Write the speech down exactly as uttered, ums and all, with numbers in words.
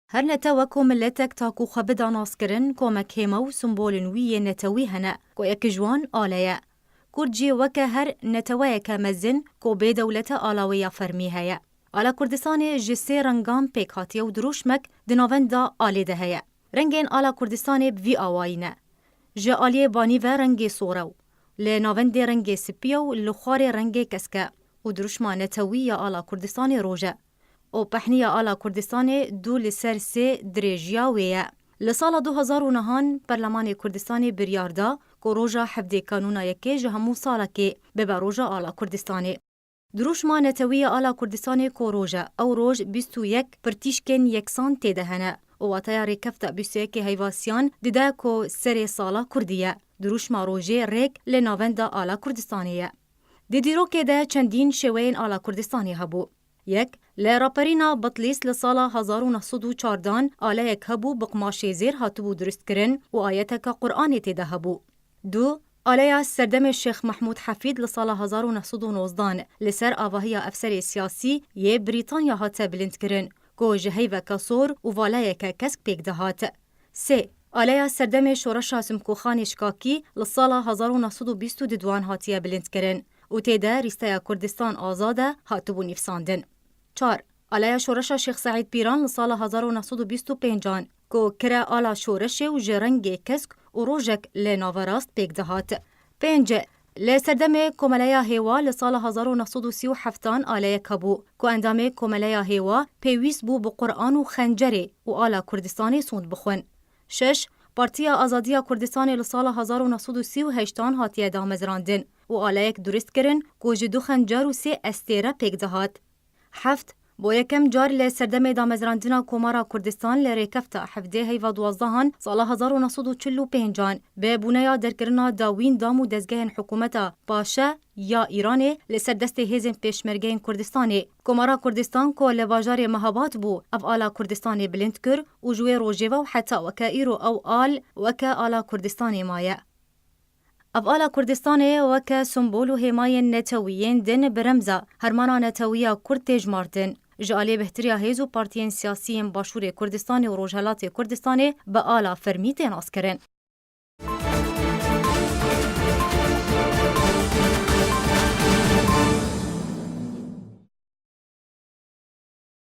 Her netewe ku miletek ta ku xwe bida naskirin, komek hême û simbolên wî yê netewî hene, ku yek ji wan ale ye. Kurd jî weke her neteweyeke mezin ku bê dewlete ala wê ya fermî heye. Ala Kurdistanê ji sê rengan pêk hatiye û dirûşmek di navenda alê de heye. Rengên ala Kurdistanê bi vî awayî ne. Ji aliyê banî ve rengê sor e û li navendê rengê spî ye û li xwarê rengê kesk e û dirûşma netewî ya ala Kurdistanê roj e. Û pehniya ala Kurdistanê du li ser sê dirêjiya wê ye. Li sala du hezar û nehan Perlemanê Kurdistanê biryar da ku roja hevdê Kanûna yekê ji hemû salekê bibe roja ala Kurdistanê. Dirûşma netewî ya ala Kurdistanê ku roj e, ew roj bîst û yek pirtîşkên yeksan tê de hene û wateya rêkefta bîst û yekê Heyvasiyan dide ku serê sala Kurdî ye. Dirûşma rojê rêk li navenda ala Kurdistanê ye. Di dîrokê de çendîn şêweyên ala Kurdistanê hebû. Yek, li raperîna Bitlîs li sala hezar û neh sed û çardan aleyek hebû bi qumaşê zêr hatibû durustkirin û ayeteke Quranê tê de hebû. Du, aleya serdemê Şêx Mehmûd Hefîd li sala hezar û neh sed û nozdan li ser avahiya efserê siyasî yê Brîtanya hate bilindkirin, ku ji heyveke sor û valeyeke kesk pêk dihat. Sê, aleya serdemê şoreşa Simkoxanê Şikakî li sala hezar û neh sed û bîst û duduan hatiye bilindkirin û tê de rîsteya Kurdistan Azad e hatibû nivîsandin. Çar, aleya şoreşa Şêx Seîd Pîran li sala hezar û neh sed û bîst û pêncan ku kire ala şoreşê û ji rengê kesk û rojek li naverast pêk dihat. Pênc, li serdemê Komeleya Hêwa li sala hezar û neh sed û sî û heftan aleyek hebû ku endamê Komeleya Hêwa pêwîst bû bi Quran û xencerê û ala Kurdistanê sond bixwin. Şeş, Partiya Azadiya Kurdistanê li sala hezar û neh sed û sî û heştan hatiye damezrandin û aleyek durust kirin ku ji du xencer û sê estêre pêk dihat. Heft, bo yekem car li serdemê damezrandina Komara Kurdistan li rêkefta hevdê heyva duwazdehan sala hezar û neh sed û çil û pêncan bi bûneya derkirina dawîn dam û dezgehên hikûmeta paşe ya Îranê li ser destê hêzên pêşmergeyên Kurdistanê. Komara Kurdistan ku li bajarê Mehabad bû, ev ala Kurdistanê bilind kir û ji wê rojê ve û heta weke îro ew al weke ala Kurdistanê maye. Ev ala Kurdistanê weke simbol û hêmayên netewî yên din bi remza hermana netewî ya Kurd tê jmartin. Ji aliyê bêhtiriya hêz û partiyên siyasî yên Başûrê Kurdistanê û Rojhelatê Kurdistanê bi ala fermî tê naskirin.